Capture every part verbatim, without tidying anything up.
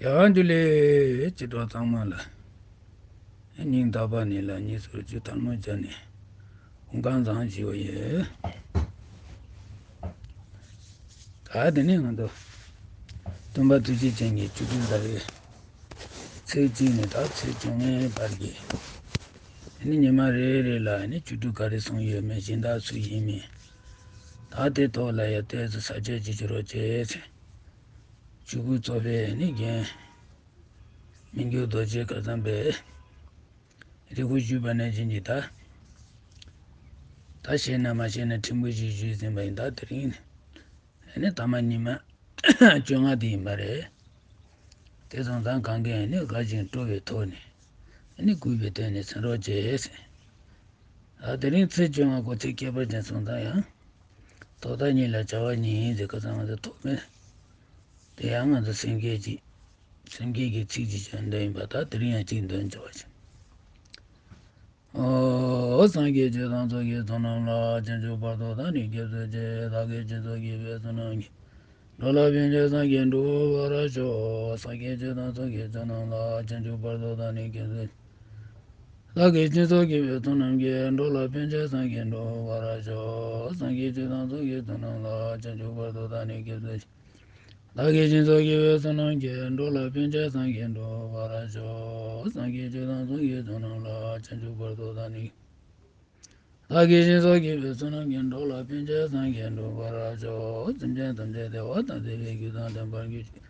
ཡ་འདི་ལས་ཅི་འགྲོ་ཚང་མ་ལ། སྙིང་ཐག་པ་ནས་ལ་གཉིས་སུ་རྒྱུ་ཐལ་མོ་སྦྱར་ནས་དགུང་གང་བཟང་ཞུ་བ་ཡོད། ད་དེ་ནས་ང་ཚོ་སྟོན་པ་ཐུགས་རྗེ་ཅན་གྱི་བཅུ་དྲུག་ཟླ་བའི་ཚེས་གཅིག་ནས་ད་ཚེས་བཅོ་ལྔའི་བར་གྱི་ནི་ཉི་མ་རེ་རེ་ལ་ནི་བཅུ་དྲུག་ག་རེ་སོང་ཡོད་མེད་གཞན་དག་སུ་ཡིན་མིན་ད་དེ་ཐོག་ལ་ཡ་ཏོག་ཙམ་ས་ཆ་ཅིག་བྱེད་རོགས་བྱེད་ཟེར། བཅུ་དགུ་ཚོགས་པའི་ནི་རྒན་མི་འགྱུར་རྡོ་རྗེ་ཁ་ཚང་པས་རེ་སྐུལ་ཞུས་པ་ནང་བཞིན་གྱི་ད། ད་ཤེས་ན་མ་ཤེས་ན་ཕྲན་བུ་ཞིག་ཞུས་ཟིན་པ་ཡིན། ད་དེ་རིང་ནི་ནི་ཐ་མ་ཉི་མ་བཅོ་ལྔ་དེ་ཡིན་པ་རེད། དེ་སོང་ཙང་གང་གས་ནི་དགའ་ཞིང་སྤྲོ་བའི་ཐོག་ནས་ནི་གུས་པའི་ཐོག་ནས་གསན་རོགས་བྱེད་ཟེར། ཨ་དེ་རིང་ཚེས་བཅོ་ལྔ་གོ་ཚེས་ཁྱད་པར་ཅན་སོང་ཙང་ཡང་། ཐོག་མཐའ་གཉིས་ལ་བྱ་བ་གཉིས་ཟེར་ཁ་སང་ང་ཚོ་ཐོག་མེད། དེ་ཡང་ང་ཚོ་སེམས་བསྐྱེད་ཀྱི། སེམས་བསྐྱེད་ཀྱི་ཚིག་གཅིག་ཀྱང་འདོན་ཡིན་པ་ད་དེ་རིང་ཡང་གཅིག་འདོན་བྱ་བ་བྱེད། ཨོ། སངས་རྒྱས་ཆོས་དང་ཚོགས་ཀྱི་མཚོ་རྣམས་ལ། བྱང་ཆུབ་བར་དུ་བདག་ནི་སྐྱབས་སུ་མཆི། བདག་གིས་སྦྱིན་སོགས་བགྱིས་པའི་བསོད་ནམས་ཀྱིས། འགྲོ་ལ་ཕན་ཕྱིར་སངས་རྒྱས་འགྲུབ་པར་ཤོག། སངས་རྒྱས་ཆོས་དང་ཚོགས་ཀྱི་མཚོ་རྣམས་ལ། བྱང་ཆུབ་བར་དུ་བདག་ནི་སྐྱབས་སུ་མཆི། བདག་གིས་སྦྱིན་སོགས་བགྱིས་པའི་བསོད་ནམས་ཀྱིས། འགྲོ་ལ་ཕན་ཕྱིར་སངས་རྒྱས་འགྲུབ་པར་ཤོག། སངས་རྒྱས་ཆོས་དང་ཚོགས་ཀྱི་མཚོ་རྣམས་ལ། བྱང་ཆུབ་བར་དུ་བདག་ནི་སྐྱབས་སུ་མཆི། བདག་གིས་སྦྱིན་སོགས་བགྱིས་པའི་བསོད་ནམས་ཀྱིས། འགྲོ་ལ་ཕན་ཕྱིར་སངས་རྒྱས་འགྲུབ་པར་ཤོག། སངས་རྒྱས་ཆོས་དང་ཚོགས་ཀྱི་མཚོ་རྣམས་ལ། བྱང་ཆུབ་བར་དུ་བདག་ནི། བདག་གིས་སྦྱིན་སོགས་བགྱིས་པའི་བསོད་ནམས་ཀྱིས། འགྲོ་ལ་ཕན་ཕྱིར་སངས་རྒྱས་འགྲུབ་པར་ཤོག། སེམས་ཅན་ཐམས་ཅད་བདེ་བ་དང་བདེ་བའི་རྒྱུ་དང་ལྡན་པར་གྱུར་ཅིག།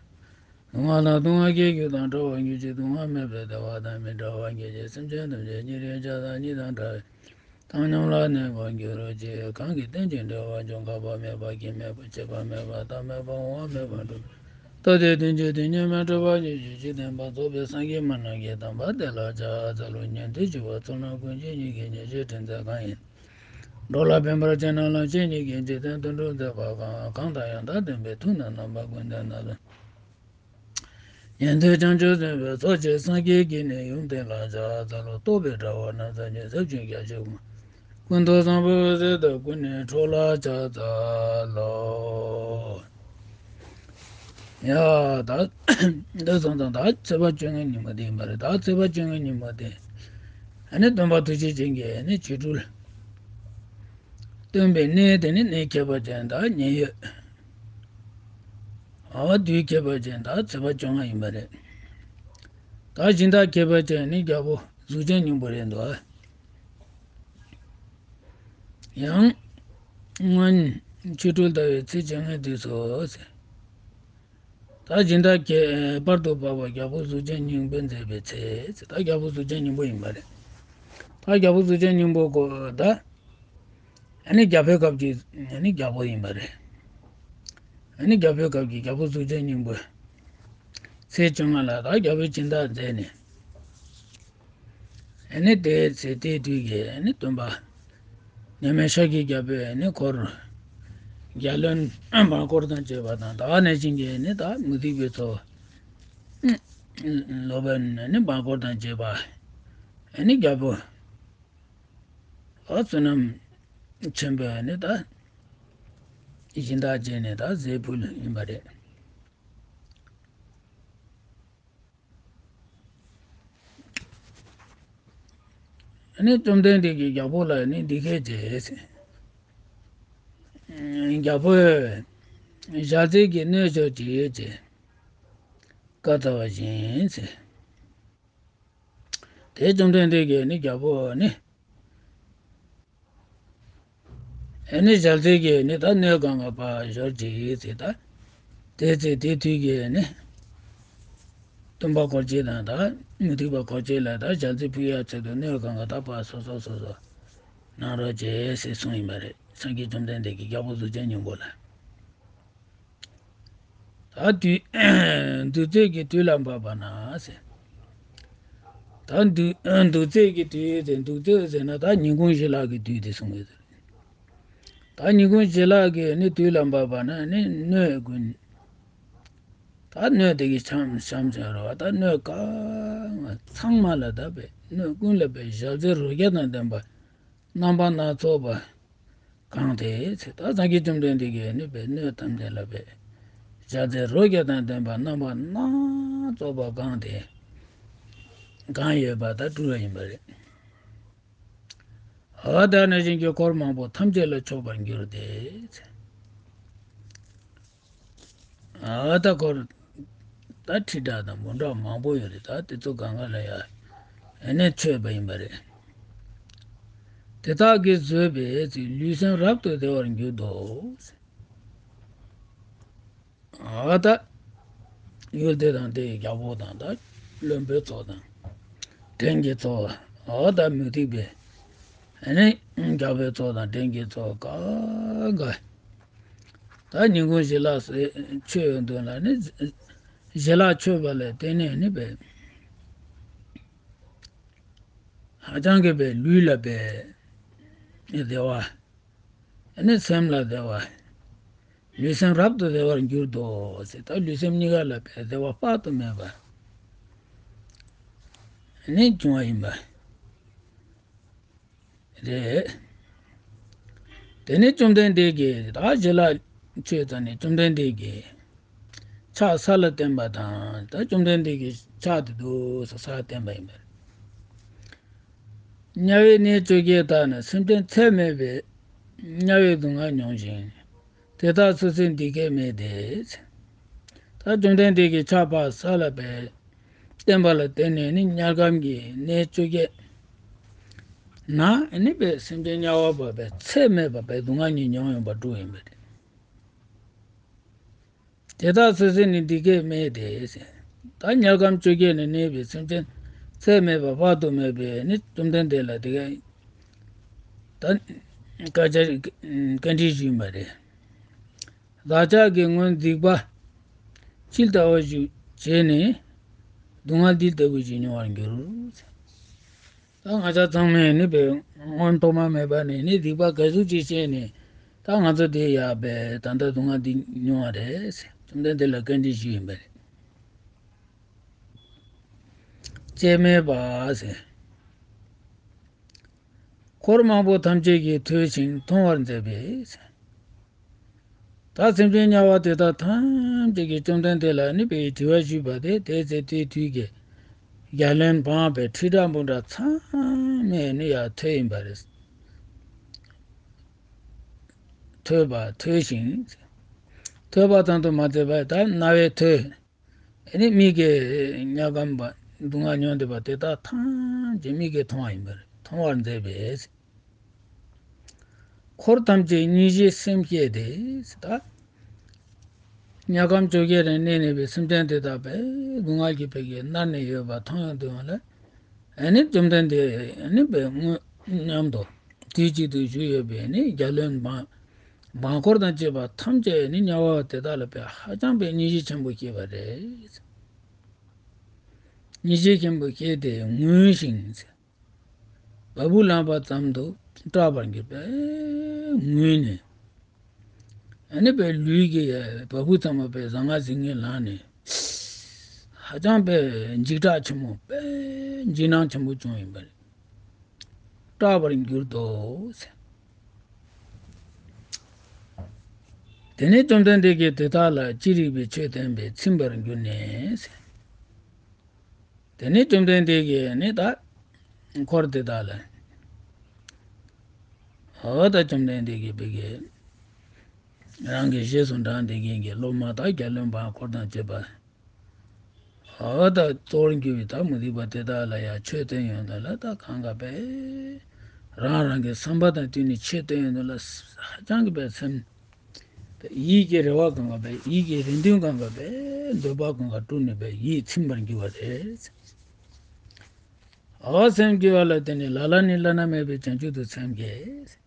སྡུག་བསྔལ་དང་སྡུག་བསྔལ་གྱི་རྒྱུ་དང་བྲལ་བར་གྱུར་ཅིག། སྡུག་བསྔལ་མེད་པའི་བདེ་བ་དང་མི་འབྲལ་བར་གྱུར་ཅིག། སེམས་ཅན་ཐམས་ཅད་ཉེ་རིང་བར་ཆད་ཉེ་དང་བྲལ་བའི་བཏང་སྙོམས་ལ་གནས་པར་འགྱུར་རོ་ཅིག། གང་གིས་རྟེན་ཅིང་འབྲེལ་བར་འབྱུང་། འགག་པ་མེད་པར་སྐྱེ་མེད་པར་འཆི་བ་མེད་པར་མཐའ་མེད་པར་འོང་བ་མེད་པར་འགྲོ། ད་ལྟའི་དུས་ཀྱི་དུས་མཉམ་མེད་གྲོལ་བར་གྱུར་ཅིག། ཇི་ལྟར་བསྟན་པ་རྫོགས་པའི་སངས་རྒྱས་སྨྲ་ལམ་གྱི་དམ་པ་དེ་ལ་ཕྱག་འཚལ་ལོ། ཉན་ཐོས་སྤྱི་བོ་ཚོགས་རྣམས་ཀུན་གྱི་དབྱིངས་སུ་ཉེར་ཞིང་དྲན་མཛད་གང་ཡིན། འགྲོ་ལ་ཕན་པར་བྱེད་སྣང་ལམ་བྱེད་གཉིས་ཀྱི། འཇིག་རྟེན་དོན་སྒྲུབ་མཛད་པ་གང་། གང་དང་ཡང་དག་ལྡན་པའི་ཐུགས་ནི་རྣམ་པ་ཀུན་ལྡན་རྣམས་སུ། ཉན་ཐོས་བྱང་ཆུབ་སེམས་དཔའི་ཚོགས་ཀྱིས་སངས་རྒྱས་ཀྱི་ནི་ཡུམ་དེ་ལ་ཕྱག་འཚལ་ལོ། རྟོག་པའི་དྲ་བ་རྣམ་སྲབ་ཀྱིས། ཟབ་ཅིང་རྒྱ་ཆེ་ཀུན་ཏུ་བཟང་པོའི་ཚུལ་དུ་ཀུན་ནས་འཁྲུལ་ལ་ཕྱག་འཚལ་ལོ། ཡ་ད་འདི་སོང་ཙང་ད་ཚེས་པ་བཅོ་ལྔའི་ཉིན་མོ་དེ་ཡིན་པ་རེད། ད་ཚེས་པ་བཅོ་ལྔའི་ཉིན་མོ་དེ་ཨ་ནི་སྟོན་པ་ཐུགས་རྗེ་ཅན་གྱིས་ཨ་ནི་ཆོ་འཕྲུལ་སྟོན་པའི་གནས་དེ་ནི་གནས་ཁྱད་པར་ཅན་དང་ཉེ་ཡོད། ཨ་བ་དུས་ཁྱད་པར་ཅན་དང་ཚེས་པ་བཅོ་ལྔ་ཡིན་པ་རེད། ད་སྦྱིན་བདག་ཁྱད་པར་ཅན་ནི་རྒྱལ་པོ་གཟུགས་ཅན་སྙིང་པོ་རེད་འདུག་ཨ། ཡང་སྔོན་ཆོ་འཕྲུལ་ལྟ་བའི་ཚེས་བཅོ་ལྔའི་དུས་སུ་ཟེར། ད་སྦྱིན་བདག་ཁྱད་པར་དུ་འཕགས་པ་རྒྱལ་པོ་གཟུགས་ཅན་སྙིང་པོས་མཛད་པའི་ཚེ་ཟེར། ད་རྒྱལ་པོ་གཟུགས་ཅན་སྙིང་པོ་ཡིན་པ་རེད། ད་རྒྱལ་པོ་གཟུགས་ཅན་སྙིང་པོ་གོ་ད། ཨ་ནི་རྒྱལ་པོའི་སྐབས་ཀྱི་ཨ་ནི་རྒྱལ་པོ་ཡིན་པ་རེད། ཨ་ནི་རྒྱལ་པོའི་སྐབས་ཀྱི་རྒྱལ་པོ་གཟུགས་ཅན་སྙིང་པོས་ཚེས་བཅོ་ལྔ་ལ་ད་རྒྱལ་པོའི་སྦྱིན་བདག་མཛད་ནས། ཨ་ནི་དེའི་ཚེ་དེའི་དུས་ཀྱི་ཨ་ནི་སྟོན་པ་མཉམ་མེད་ཤཱཀྱའི་རྒྱལ་པོས་ཨ་ནི་འཁོར་རྒྱལ་བློན་འབངས་འཁོར་དང་བཅས་པ་དང་ད་ག་ནང་བཞིན་གྱི་ཨ་ནི་ད་མུ་སྟེགས་པའི་ཚོགས་ལོག་པའི་ཨ་ནི་འབངས་འཁོར་དང་བཅས་པ་ཨ་ནི་རྒྱལ་པོ། ཨ་བསོད་ནམས་ཆེན་པོས་ནི་ད་སྦྱིན་བདག་བྱས་ནས་ད་ཟས་ཕུལ་ཡིན་པ་རེད། ཨ་ནི་བཅོམ་ལྡན་འདས་ཀྱིས་རྒྱལ་པོ་ལ་ནི་འདི་སྐད་ཅེས། རྒྱལ་པོས་ཞལ་ཟས་ཀྱི་སྣོད་ཤོག་ཅིག་ཅེས་བཀའ་སྩལ་བ་བཞིན་ཟེར། དེ་བཅོམ་ལྡན་འདས་ཀྱིས་ནི་རྒྱལ་པོ་ནི། ཨེ་ནི་ཞལ་ཟས་ཀྱི་ནི་ད་སྣོད་གང་ག་ཕར་ཞོག་ཅིག་ཟེར་ད། དེ་ཚེ་དེ་དུས་ཀྱི་ནི། སྟོན་པ་འཁོར་བཅས་དང་ད་མུ་སྟེགས་པ་འཁོར་བཅས་ལ་ད་ཞལ་ཟས་ཕུལ་ཡ་ཆེད་དུ་སྣོད་གང་ག་ད་ཕར་སོ་སོ་སོ་སོ་གནང་རོགས་བྱས་ཟེར་གསུངས་ཡིན་པ་རེད། སངས་རྒྱས་བཅོམ་ལྡན་འདས་ཀྱིས་རྒྱལ་པོ་གཟུགས་ཅན་སྙིང་པོ་ལ། ད་དུས། འདུ་ཚོད་ཀྱི་དུས་ལ་བབ་པ་ན་ཟེར། ད་འདུ། འདུ་ཚོད་ཀྱི་དུས་ཟེར། འདུ་ཚོད་ཟེར་ན་ད་ཉིན་གུང་ཞི་ལྷག་གི་དུས་དེ་གསུངས་ཡོད་ཟེར། ད་ཉིན་གུང་ཞི་ལྷག་གི་ནི་དུས་ལ་བབ་པ་ན་ནི་སྣོད་ཀུན། ད་སྣོད་དེ་གི་ཆམ་ཆམ་ཆ་རོ། ད་སྣོད་གང་ཚང་མ་ལ་ད་པའི་སྣོད་ཀུན་ལ་པའི་ཞལ་ཟས་རོ་བརྒྱ་དང་ལྡན་པ། རྣམ་པ་སྣ་ཚོགས་པ་གང་དེ་ཚེ་ད་སངས་རྒྱས་བཅོམ་ལྡན་འདས་ཀྱིས་ནི་པའི་སྣོད་ཐམས་ཅད་ལ་པའི་ ཕྱག་འཚལ་རོ་བརྒྱ་དང་ལྡན་པ་རྣམ་པ་སྣ་ཚོགས་པ་གང་དེ་གང་ཡོད་པ་དག་སྤྲུལ་བ་ཡིན་པ་རེད། འོ་ད་ནི་གཞན་གྱི་འཁོར་མང་པོ་ཐམས་ཅད་ལ་མཆོད་པར་འགྱུར་ཏེ། འོ་ད་འཁོར་ད་ཁྲི་ཕྲག་དང་འབུམ་ཕྲག་མང་པོ་ཡོད་རེད། ད་དེ་ཚོ་གང་ག་ལ་ཡང་ཨ་ནི་མཆོད་པ་ཡིན་པ་རེད། དེ་དག་གིས་བཟོད་པའི་ཚེ་ལུས་སེམས་རབ་ཏུ་བདེ་བར་འགྱུར་ཏོ། འོ་ད་ཡུལ་དེ་དང་དེའི་རྒྱལ་པོ་དང་ད་བློན་པོའི་ཚོགས་དང་བྲན་གྱི་ཚོགས། འོ་ད་མུ་སྟེགས་པའི་ཨ་ནི་རྒྱལ་པོའི་ཚོགས་དང་བྲན་གྱི་ཚོགས་ག་ག་ད་ཉིན་གུང་ཞལ་ལག་མཆོད་ཡོང་དུས་ལ་ནི་ཞལ་ལག་མཆོད་པ་ལ་བརྟེན་ནས་ནི་བས་ཧ་ཅང་གི་བས་ལུས་ལ་བས་བདེ་བ། ཨ་ནི་སེམས་ལ་བདེ་བ། ལུས་སེམས་རབ་ཏུ་བདེ་བར་འགྱུར་ཏོ་ཟེར། ད་ལུས་སེམས་གཉིས་ཀ་ལ་བདེ་བ་དཔག་ཏུ་མེད་པ་ཨ་ནི་བྱུང་བ་ཡིན་པ་རེད། དེ་ནས་བཅོམ་ལྡན་འདས་ཀྱིས་ད་ཞལ་ལག་མཆོད་ཙམ་ནས་བཅོམ་ལྡན་འདས་ཀྱིས་ཕྱག་ས་ལ་བསྟན་པ་དང་། ད་བཅོམ་ལྡན་འདས་ཀྱི་ཕྱག་དེ་འདུག་སེ་ས་ལ་བསྟན་པ་ཡིན་པ་རེད། དམྱལ་བའི་གནས་བཅོ་བརྒྱད་དག་ན་སེམས་ཅན་ཚད་མེད་པའི་དམྱལ་བའི་སྡུག་བསྔལ་མྱོང་ཞིང་། དེ་དག་སོ་སོའི་འདི་སྐད་སྨྲས་ཏེ། ད་བཅོམ་ལྡན་འདས་ཀྱིས་ཕྱག་ཕར་ས་ལ་བས་བསྟན་པ་ལ་བརྟེན་ནས་ནི་དམྱལ་ཁམས་ཀྱི་གནས་བཅོ་བརྒྱད་ན་ནི་བས་སེམས་ཅན་དམྱལ་བ་བ་བས་ཚད་མེད་པ་བས་སྡུག་བསྔལ་གཉིས་མྱོང་ཡོང་བ་སྒྲུབ་ཡིན་པ་རེད། དེ་དག་སོ་སོའི་ནི་འདི་སྐད་སྨྲས་ཏེ། ད་དམྱལ་ཁམས་བཅོ་བརྒྱད་ནས་གནས་པའི་སེམས་ཅན་ཚད་མེད་པ་དཔག་ཏུ་མེད་པས་ནི་བཅོམ་ལྡན་འདས་ལ་དེ་སྐད་ད་བཀའ་ཆ་བཀའ་འདྲི་ཞུས་པ་རེད། བདག་ཅག་གིས་སྔོན་སྡིག་པ་ཅི་ལྟ་བུ་ཞིག་བྱས་ནས་སྡུག་བསྔལ་འདི་ལྟ་བུ་ཞིག་མྱོང་བར་འགྱུར། ད་ང་ཅག་ཚང་མས་ནི་བས་སྔོན་ཐོག་མ་མེད་པ་ནས་ནི་སྡིག་པ་ག་ཟུག་ཅིག་བྱས་ནས་ད་ང་ཚོ་དེ་ཡག་པས་ད་ལྟ་སྡུག་བསྔལ་འདི་མྱོང་བ་རེད་ཟེར། བཅོམ་ལྡན་འདས་ལ་བཀའ་འདྲི་ཞུས་ཡིན་པ་རེད། ཅེས་སྨྲས་པ་ཟེར། འཁོར་མང་པོ་ཐམས་ཅད་ཀྱིས་ཐོས་ཤིང་མཐོང་བར་མཛད་པས་ཟེར། ད་སེམས་ཅན་དམྱལ་བ་དེ་དག་ཐམས་ཅད་ཀྱིས་བཅོམ་ལྡན་འདས་ལ་ནི་བའི་དྲི་བ་ཞུས་པ་དེ། དེའི་ཚེ་དེའི་དུས་ཀྱི་རྒྱལ་བློན་འབངས་པའི་ཁྲི་ཕྲག་འབུམ་ཕྲག་ཚང་མས་ནི་ཡང་ཐོས་ཡིན་པ་རེད། ཐོས་པ་ཐོས་ཤིང་། ཐོས་པ་ཙམ་དུ་མ་ཟད་པར་ད་རྣ་བས་ཐོས། ཨ་ནི་མིག་གིས་དམྱལ་ཁམས་པ་སྡུག་བསྔལ་མྱོང་བསྡད་པ་དེ་དག་ཐམས་ཅད་མིག་གིས་མཐོང་བ་ཡིན་པར་མཐོང་བར་མཛད་པས། འཁོར་ཐམས་ཅད་གཉིད་ཤེས་སེམས་བསྐྱེད་དེ། ད་དམྱལ་ཁམས་བཅོ་བརྒྱད་ནས་གནས་ནས་པའི་སེམས་ཅན་དེ་དག་པའི་སྡུག་བསྔལ་གྱི་ཕ་གིར་མནར་ནས་ཡོད་པ་མཐོང་ཡོང་དུས་ལ། ཨ་ནི་བཅོམ་ལྡན་འདས་ཨ་ནི་པའི་དངོས་མཉམ་དུ་དུས་གཅིག་ཏུ་བཞུགས་ཡོད་པའི་ནི་རྒྱལ་བློན་འབངས་འབངས་འཁོར་དང་བཅས་པ་ཐམས་ཅད་ནི་དམྱལ་བ་དེ་དག་ལ་པའི་ཧ་ཅང་པའི་གཉིད་ཤེས་ཆེན་པོ་སྐྱེས་པ་རེད། གཉིད་ཤེས་ཆེན་པོ་སྐྱེས་ཏེ་ངུ་ཞིང་བ་སྤུ་ལངས་པ་ཙམ་དུ་སྐྲག་པར་གྱུར་པས་ངུས་ནས། ཨ་ནི་པའི་ལུས་ཀྱི་བ་སྤུ་ཚང་མ་པའི་ཟང་ངེ་ཟིང་ངེ་ལངས་ནས། ཧ་ཅང་པའི་འཇིགས་སྐྲག་ཆེན་མོ་པའི་འཇིགས་སྣང་ཆེན་པོ་བྱུང་ཡིན་པ་རེད། སྐྲག་པར་གྱུར་ཏོ་ཟེར། དེ་ནས་བཅོམ་ལྡན་འདས་ཀྱིས་དེ་དག་ལ་ཅི་རིགས་པའི་ཆོས་བསྟན་པས་ཚིམ་པར་གྱུར་ནས་ཟེར། དེ་ནས་བཅོམ་ལྡན་འདས་ཀྱིས་ནི་ད་འཁོར་དེ་དག་ལ། འོ་ད་བཅོམ་ལྡན་འདས་ཀྱིས་བི་གའི་རང་གི་རྗེས་སུ་འབྲངས་ཏེ་གིན་གྱི་སློབ་མ་དང་རྒྱལ་བློན་འབངས་འཁོར་དང་བཅས་པ། འོ་ད་གཙོ་བོར་གྱུར་པའི་ད་མུ་སྟེགས་པ་དེ་དག་ལ་ཡང་ཆོས་སྟོན་ཡོང་དུས་ལ། ད་གང་ག་པས་རང་རང་གི་བསམ་པ་དང་བསྟུན་ནས་ཆོས་སྟོན་ཡོང་དུས་ལ། ཧ་ཅང་གི་པས་སེམས་ཡིད་ཀྱི་རེ་བ་གང་ག་པས། ཡིད་ཀྱི་རེ་འདུན་གང་ག་པས། འདོད་པ་གང་ག་སྤྲུགས་ནས་པས་ཡིད་ཚིམ་པར་འགྱུར་བ་རེད། འོ་སེམས་སྐྱིད་པ་ལ་བརྟེན་ནས་ལ་ལ་ནི་བླ་ན་མེད་པའི་བྱང་ཆུབ་ཏུ་སེམས་བསྐྱེད།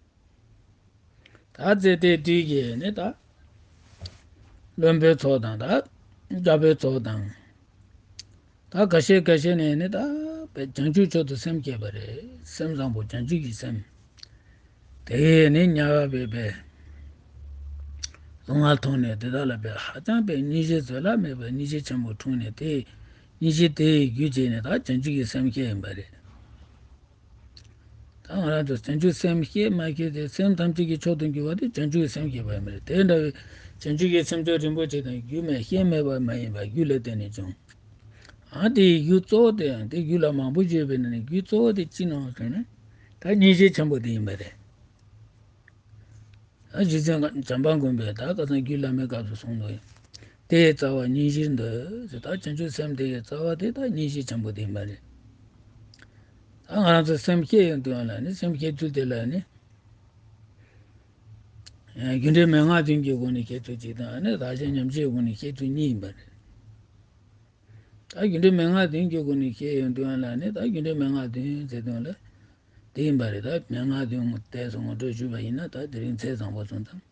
ད་ཚེ་དེའི་དུས་ཀྱི་ནི་ད་བློན་པོའི་ཚོགས་དང་ད་རྒྱལ་པོའི་ཚོགས་དང་། ད་ཁ་ཤས་ཁ་ཤས་ནས་ནི་ད་བྱང་ཆུབ་མཆོག་ཏུ་སེམས་བསྐྱེད་པ་རེད། སེམས་བཟང་པོ་བྱང་ཆུབ་ཀྱི་སེམས། དེ་ནི་དམྱལ་བ་བས་པའི་སྡུག་བསྔལ་མཐོང་ནས་དེ་དག་ལ་པའི་ཧ་ཅང་པའི་གཉིད་ཤེས་བཟོད་གླགས་མེད་པའི་གཉིད་ཤེས་ཆེན་པོ་འཁྲུངས་ནས། དེ་གཉིད་ཤེས་དེ་ཡི་རྒྱུ་བྱས་ནས་ད་བྱང་ཆུབ་ཀྱི་སེམས་བསྐྱེད་ཡིན་པ་རེད། ད་ང་རང་ཚོ་བྱང་ཆུབ་སེམས་བསྐྱེད་མ་བསྐྱེད་དེ། སེམས་ཐམས་ཅད་ཀྱི་མཆོག་ཏུ་གྱུར་པ་དེ་བྱང་ཆུབ་སེམས་བསྐྱེད་པ་ཡིན་པ་རེད། དེ་འདྲ་བའི་ བྱང་ཆུབ་ཀྱི་སེམས་མཆོག་རིན་པོ་ཆེ་དང་རྒྱུ་མེད་ཤེས་མེད་པ་མ་ཡིན་པ་རྒྱུ་ལ་བརྟེན་ནས་བྱུང་། ཨ་དེའི་རྒྱུ་གཙོ་བོ་དེ་ཡང་དེ་རྒྱུ་ལ་མང་པོ་ཡོད་པའི་ནང་ནས་རྒྱུ་གཙོ་བོ་དེ་ཅི་ནང་ཟེར་ན། ད་སྙིང་རྗེ་ཆེན་པོ་དེ་ཡིན་པ་རེད། ཨ་རྗེ་བཙུན་བྱམས་པ་མགོན་པོས་ད་ཁ་སང་རྒྱུད་བླ་མའི་སྐབས་སུ་གསུངས་འདུག། དེའི་རྩ་བ་སྙིང་རྗེར་འདོད་ཟེར། ད་བྱང་ཆུབ་སེམས་དེ་ཡི་རྩ་བ་དེ་ད་སྙིང་རྗེ་ཆེན་པོ་དེ་ཡིན་པ་རེད། ད་ང་རང་ཚོ་སེམས་བསྐྱེད་ཡོང་དུས་ཡང་ལ་ནི་སེམས་བསྐྱེད་ཚུལ་དེ་ལ་ནི། རྒྱུ་འབྲས་མན་ངག་བདུན་གྱི་སྒོ་ནས་བཤད་ཚུལ་གཅིག་དང་ནི་བདག་གཞན་མཉམ་བརྗེའི་སྒོ་ནས་བཤད་ཚུལ་གཉིས་ཡིན་པ་རེད། ད་རྒྱུ་འབྲས་མན་ངག་བདུན་གྱི་སྒོ་ནས་བཤད་ཡོང་དུས་ཡང་ལ་ནི་ད་རྒྱུ་འབྲས་མན་ངག་བདུན་ཟེར་དོན་ལ་དེ་ཡིན་པ་རེད། ད་མན་ངག་བདུན་ངོ་བལྟས་སོང་ངོ་སྤྲོད་ཞུས་པ་ཡིན་ན་ད་དེ་རིང་ཚེས་བཟང་པོ་སོང་ཙང་།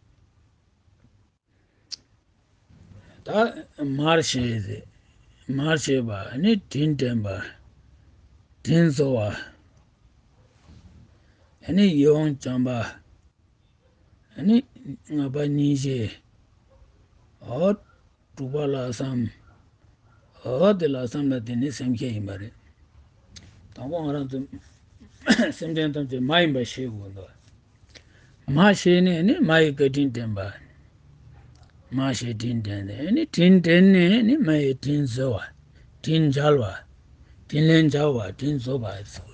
ད་མར་ཤེས་ཟེར། མར་ཤེས་པ་ནི་དྲིན་དྲན་པ། དྲིན་གཟོ་བ། ནི་ཡིད་འོང་བྱམས་པ། ནི་ལྔ་པ་སྙིང་རྗེ། འོ། དྲུག་པ་ལྷག་བསམ། འོ་དེ་ལྷག་བསམ་ལ་དེ་ནི་སེམས་བསྐྱེད་ཡིན་པ་རེད། དང་པོ་ང་རང་ཚོ་སེམས་ཅན་ཐམས་ཅད་མ་ཡིན་པ་ཤེས་དགོས་འདུག། མ་ཤེས་ནས་ནི་མ་ཡི་བཀའ་དྲིན་དྲན་པ། མ་ཤེས་དྲིན་དྲན་ནས་ནི་དྲིན་དྲན་ནས་ནི་མ་ཡི་དྲིན་གཟོ་བ། དྲིན་འཇལ་བ། དྲིན་ལན་འཇལ་བ་དྲིན་གཟོ་བ་ཟེར།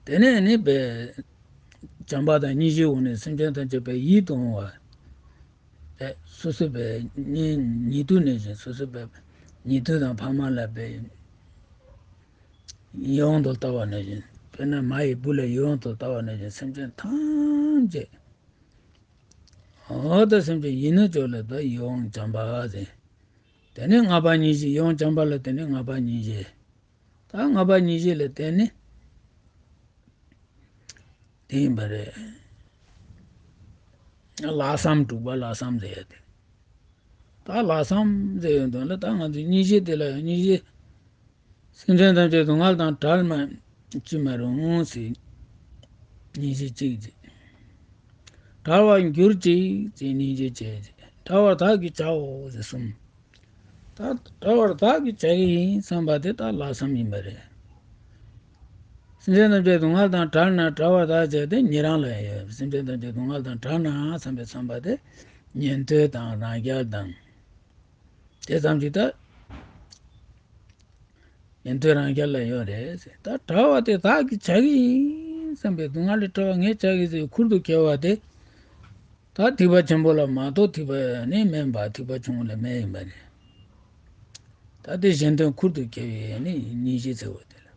དེ་ནས་ནི་པའི་བྱམས་པ་དང་སྙིང་རྗེའི་སྒོ་ནས་སེམས་ཅན་ཐམས་ཅད་པའི་ཡིད་དུ་འོང་བ། པའི་སོ་སོ་པའི་ཉེ་ཉེ་དུ་ནས་བཞིན་སོ་སོ་པའི་ཉེ་དུ་དང་ཕ་མ་ལ་པའི་ཡིད་འོང་དུ་ལྟ་བ་ནས་བཞིན་དཔེར་ན་མ་ཡི་བུ་ལ་ཡིད་འོང་དུ་ལྟ་བ་ནས་བཞིན་སེམས་ཅན་ཐམས་ཅད། འོ་ད་སེམས་ཅན་ཡིད་ནི་ཅོག་ལ་ད་ཡིད་འོང་བྱམས་པ་ཟེར། དེ་ནས་ལྔ་པ་སྙིང་རྗེ་ཡིད་འོང་བྱམས་པ་ལ་དེ་ནས་ལྔ་པ་སྙིང་རྗེ། ད་ལྔ་པ་སྙིང་རྗེ་ལ་བརྟེན་ནས་དེ་ཡིན་པ་རེད། ལྷག་བསམ་དྲུག་པ་ལྷག་བསམ་ཟེར་ཡ་དེ། ད་ལྷག་བསམ་ཟེར་ཡོང་དོན་ལ་ད་ང་ཚོའི་སྙིང་རྗེ་དེ་ལ་ཡང་སྙིང་རྗེ། སེམས་ཅན་ཐམས་ཅད་སྡུག་བསྔལ་དང་བྲལ་མ་ཅི་མ་རུང་ཟེར། སྙིང་རྗེ་གཅིག་ཅེས། བྲལ་བར་གྱུར་ཅིག་ཅེས་སྙིང་རྗེ་བཅས་ཅེས། བྲལ་བར་བདག་གིས་བྱའོ་ཟེར་གསུམ། ད་བྲལ་བར་བདག་གིས་བྱ་གི་ཡིན་བསམ་པ་དེ་ད་ལྷག་བསམ་ཡིན་པ་རེད། སེམས་ཅན་ཐམས་ཅད་སྡུག་བསྔལ་དང་བྲལ་ན་བྲལ་བར་བདག་བྱ་དེ་ཉན་རང་ལ་ཡོད། སེམས་ཅན་ཐམས་ཅད་སྡུག་བསྔལ་དང་བྲལ་ན་བསམ་པའི་བསམ་པ་དེ་ཉན་ཐོས་དང་རང་རྒྱལ་དང་། དེ་ཙམ་གྱིས་ད། ཉན་ཐོས་རང་རྒྱལ་ལ་ཡོད་རེད་ཟེར། ད་བྲལ་བ་དེ་བདག་གིས་བྱ་གི་ཡིན་བསམ་པའི་སྡུག་བསྔལ་ལས་བྲལ་བ་ངས་བྱ་གི་ཟེར་ཁུར་དུ་འཁྱེར་བ་དེ། ད་ཐེག་པ་ཆེན་པོ་ལ་མ་གཏོགས་ཐེག་པ་ནི་དམན་པ་ཐེག་པ་ཆུང་ངུ་ལ་དམན་ཡིན་པ་རེད། ད་དེ་གཞན་དོན་ཁུར་དུ་འཁྱེར་བའི་ནི་སྙིང་རྗེ་ཟེར་བ་དེ་ལ།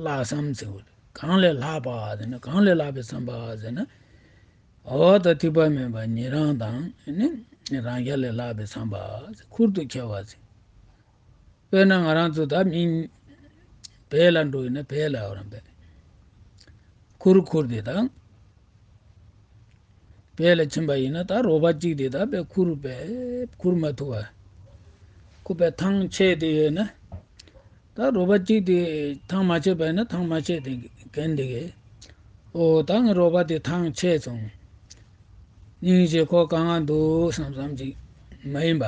ལྷག་བསམ་ཟེར་བ་རེད། གང་ལས་ལྷག་པ་ཟེར་ན་གང་ལས་ལྷག་པའི་བསམ་པ་ཟེར་ན། འོ་ད་ཐེག་པ་དམན་པ་ཉན་རང་དང་ནི་རང་རྒྱལ་ལས་ལྷག་པའི་བསམ་པ་ཁུར་དུ་འཁྱེར་བ་ཟེར། དཔེར་ན་ང་རང་ཚོ་ད་མིང་བལ་ལ་འགྲོ་ཡིན་ན་བལ་ལ་འོ་རང་བལ། ཁུར་ཁུར་དེ་དང་། བལ་ལ་ཕྱིན་པ་ཡིན་ན་ད་རོགས་པ་གཅིག་དེ་ད་བལ་ཁུར་བལ་ཁུར་མ་ཐུབ་པ། ཁུར་བལ་ཐང་ཆད་དེ་ཡོད་ན། ད་རོགས་པ་གཅིག་དེ་ཐང་མ་ཆད་པ་ཡིན་ན་ཐང་མ་ཆད་དེ་གན་དེ་གས། ཨོ་ད་ངའི་རོགས་པ་དེ་ཐང་ཆད་སོང་། སྙིང་རྗེ་ཁོ་དཀའ་ངལ་འདུག་བསམ་བསམ་ཅིག་མ་ཡིན་པ།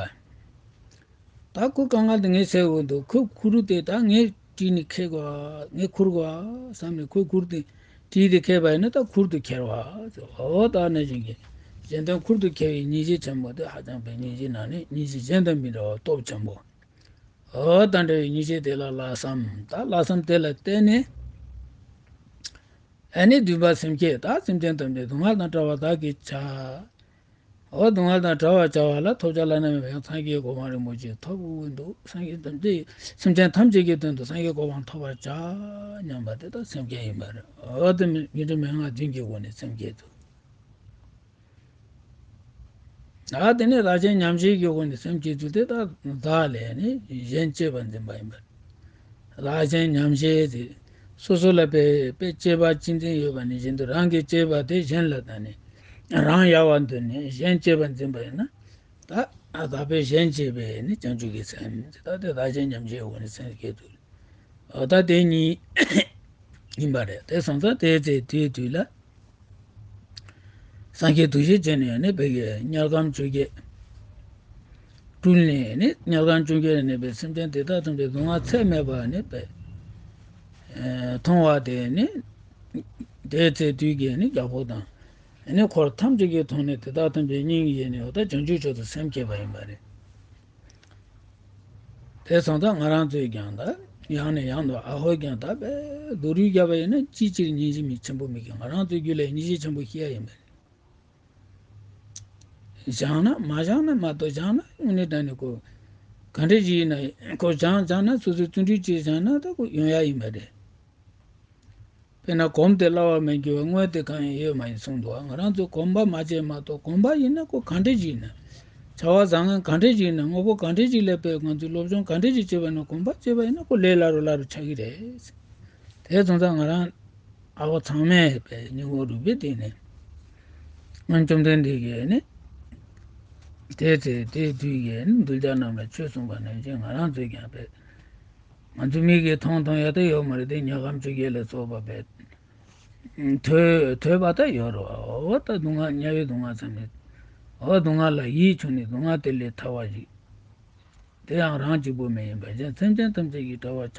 ད་ཁོ་དཀའ་ངལ་དེ་ངས་སེལ་འོས་འདུག་ཁོས་ཁུར་དེ་ད་ངས་བྲིས་ནས་འཁྱེར་དགོས། ངས་ཁུར་དགོས་བསམ་ནས་ཁོས་ཁུར་དེ་བྲིས་ཏེ་འཁྱེར་བ་ཡིན་ན་ད་ཁུར་དུ་འཁྱེར་བ། འོ་ད་ནི་གཞན་གྱི་གཞན་དོན་ཁུར་དུ་འཁྱེར་བའི་སྙིང་རྗེ་ཆེན་པོ་དེ་ཧ་ཅང་པའི་སྙིང་རྗེ་ནང་ནས་སྙིང་རྗེ་གཞན་དང་མི་འདྲ་བ་སྟོབས་ཆེན་པོ། འོ་ད་འདྲ་བའི་སྙིང་རྗེ་དེ་ལ་ལྷག་བསམ། ད་ལྷག་བསམ་དེ་ལ་བརྟེན་ནས། ཨ་ནི་བདུན་པ་སེམས་བསྐྱེད། ད་སེམས་ཅན་ཐམས་ཅད་སྡུག་བསྔལ་དང་བྲལ་བ་བདག་གིས་བྱ། འོ་སྡུག་བསྔལ་དང་བྲལ་བར་བྱ་བ་ལ་ཐོབ་བྱ་བླ་ན་མེད་པ་ཡང་སངས་རྒྱས་གོ་འཕང་རིན་པོ་ཆེ་ཐོབ་འདུག་སངས་རྒྱས་ཐམས་ཅད་སེམས་ཅན་ཐམས་ཅད་ཀྱི་དོན་དུ་སངས་རྒྱས་གོ་འཕང་ཐོབ་པར་བྱ་སྙམ་པ་དེ་ད་སེམས་བསྐྱེད་ཡིན་པ་རེད། འོ་དེ་མི་དེ་མན་ངག་བདུན་གྱི་སྒོ་ནས་སེམས་བསྐྱེད་དུ། ད་དེ་ནས་བདག་གཞན་མཉམ་བརྗེའི་སྒོ་ནས་སེམས་བསྐྱེད་ཚུལ་དེ་ད་བདག་ལས་ནི་གཞན་གཅེས་པར་འཛིན་པ་ཡིན་པ། བདག་གཞན་མཉམ་བརྗེ་དེ་སོ་སོ་ལ་དཔེ་དཔེ་གཅེས་པ་གཅེས་འཛིན་ཡོད་པ་ནི་བཞིན་དུ་རང་གི་གཅེས་པ་དེ་གཞན་ལ་བསྟན་ནས་རང་ཡལ་བར་འདོད་ནས་གཞན་གཅེས་པར་འཛིན་པ་ཡིན་ན། ད་ད་དཔེ་གཞན་གཅེས་པའི་ནི་བྱང་ཆུབ་ཀྱི་སེམས་ད་དེ་བདག་གཞན་མཉམ་བརྗེའི་སྒོ་ནས་སེམས་བསྐྱེད་ཚུལ། འོ་ད་དེ་གཉིས་ཡིན་པ་རེད། དེ་སོང་ཙང་དེའི་ཚེ་དུས་དུས་ལ་སངས་རྒྱས་འདུ་ཤེས་བྱས་ནས་ནི་བོད་ཀྱི་དམྱལ་ཁམས་བཅོ་བརྒྱད་སྤྲུལ་ནས་ནི་དམྱལ་ཁམས་བཅོ་བརྒྱད་ལ་གནས་པའི་སེམས་ཅན་དེ་དག་ཐམས་ཅད་སྡུག་བསྔལ་ཚད་མེད་པ་ནི་བས་མཐོང་བ་དེ་ནི་དེའི་ཚེ་དུས་ཀྱི་ནི་རྒྱལ་པོ་དང་ ཨ་ནི་འཁོར་ཐམས་ཅད་ཀྱི་ཐོག་ནས་དེ་དག་ཐམས་ཅད་སྙིང་གི་ཡུལ་ནས་འོ་ད་བྱང་ཆུབ་མཆོག་ཏུ་སེམས་བསྐྱེད་པ་ཡིན་པ་རེད། དེ་སོང་ཙང་ང་རང་ཚོས་ཀྱང་ད་ཡང་ནས་ཡང་དུ་ཨ་ཧོ་ཀྱང་ད་བས་སྡུག་རུས་བརྒྱབ་པ་ཡིན་ན་ཅིའི་ཕྱིར་སྙིང་རྗེ་མི་ཆེན་པོ་མི་དགོས། ང་རང་ཚོའི་རྒྱུད་ལ་སྙིང་རྗེ་ཆེན་པོ་ཤེས་ཡ་ཡིན་པ་རེད། བཞག་ན་མ་བཞག་ན་མ་གཏོགས་བཞག་ན་དངོས་གནས་དྲང་གནས་ཁོ་ག་འདྲ་ཞིག་ཡིན་ན་ཁོ་སྦྱང་སྦྱང་ན་སོ་སོའི་བརྩོན་འགྲུས་ཅིག་སྦྱང་ན་ད་ཁོ་ཡོང་ཡ་ཡིན་པ་རེད། དཔེར་ན་གོམས་ཏེ་སླ་བར་མི་འགྱུར་བའི་དངོས་དེ་གང་ཡང་ཡོད་མ་ཡིན་གསུངས་འདུག་ང་རང་ཚོས་གོམས་པ་མ་བྱས་མ་གཏོགས་གོམས་པ་ཡིན་ན་ཁོ་ག་འདྲ་ཞིག་ཡིན་ན། བྱ་བ་བཟང་ངན་ག་འདྲ་ཞིག་ཡིན་ན་དངོས་པོ་ག་འདྲ་ཞིག་སླེབས་པས་ང་ཚོས་སློབ་སྦྱོང་ག་འདྲ་ཞིག་བྱས་པ་ཡིན་ན་གོམས་པ་བྱས་པ་ཡིན་ན་ཁོ་ལས་སླ་རུ་སླ་རུ་ཆགས་ཀྱི་རེད། དེ་སོང་ཙང་ང་རང་ཨ་བོ་ཚང་མས་པའི་སྙིང་པོ་རུས་པའི་གཏིང་ནས་སྔོན་བཅོམ་ལྡན་འདས་ཀྱིས་ནི། དེ་ཚེ་དེ་དུས་ཀྱི་ནི་གདུལ་བྱ་རྣམས་ལ་ཆོས་གསུངས་པ་ནང་བཞིན་ང་རང་ཚོས་ཀྱང་པའི། ང་ཚོ་མིག་གིས་མཐོང་མཐོང་ཡ་ད་ཡོད་མ་རེད་དེ་དམྱལ་ཁམས་བཅོ་བརྒྱད་ལ་སོགས་པ་པའི། ཐོས་ཐོས་པ་ད་ཡོད་རེད་བ། འོ་ད་སྡུག་བསྔལ་དམྱལ་བའི་སྡུག་བསྔལ་ཙམ་མེད། འོ་སྡུག་བསྔལ་ལ་ཡིད་ཆུང་ནས་སྡུག་བསྔལ་དེ་ལས་ཐར་བ་ཞིག་དེ་ཡང་རང་གཅིག་པུ་མི་ཡིན་པར་གཞན་སེམས་ཅན་ཐམས་ཅད་ཀྱི་དྲ་བར་བྱ་